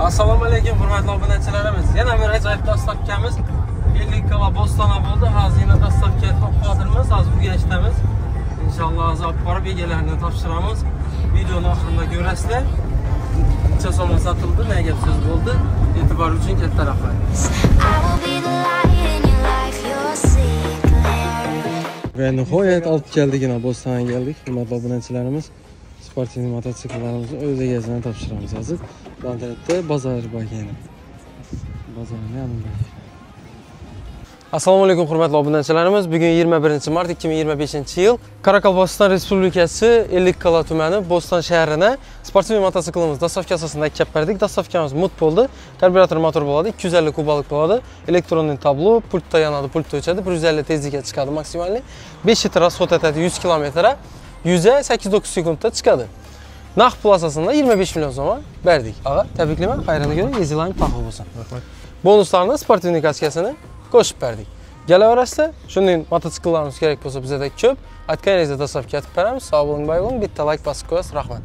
Assalomu alaykum hurmatli obunachilarimiz. Yana bir ajoyib dostavkamiz Ellikqal'a Bo'stona bo'ldi. Hozir yana dostavka qodirmiz. Hozir Urganchdamiz. Inshaalloh hozir olib borib egalarini topshiramiz. Videoni oxirida ko'rasizlar. Necha so'mga sotildi, ne gap so'z bo'ldi. E'tibor uchun katta rahmat. Va nihoyat olib keldik, yana Bo'stonga keldik. Hurmatli obunachilarimiz, sportivniy mototsikllarimizni o'z egasini topshiramiz hozir. Bandratda bozor bor yana. Bozorning yonida. Assalomu alaykum hurmatli obunachilarimiz. Bugun 21 mart 2025 yil Qoraqalpog'iston Respublikasi Ellikqal'a tumani Bo'ston shahrina sportivniy mototsiklimiz dostavka asosida kelib berdik. Dostavkamiz mut bo'ldi. Karburator motor bo'ladi, 250 kubalik bo'ladi. Elektronli tablo, pultda yonadi, pultda o'chadi. 150 tezlikka chiqadi maksimalni. 5 litr расход etadi 100 kilometrga. 100'e 8-9 sekundda chiqadi. Naqd pul asosida 25 million so'm berdik. Ag'a, tabriklayman, xayrini ko'ring, ezilaring taxo bo'lsin. Rahmat. Bonuslarni sportivniy kaskasini qo'shib berdik. Kelaverasizlar, shunday mototsikllarimiz kerak bo'lsa bizada ko'p. Aytganingizda dostavka etib beramiz. Sog' bo'ling, boy bo'ling. Bitta like bosib qo'yasiz. Rahmat.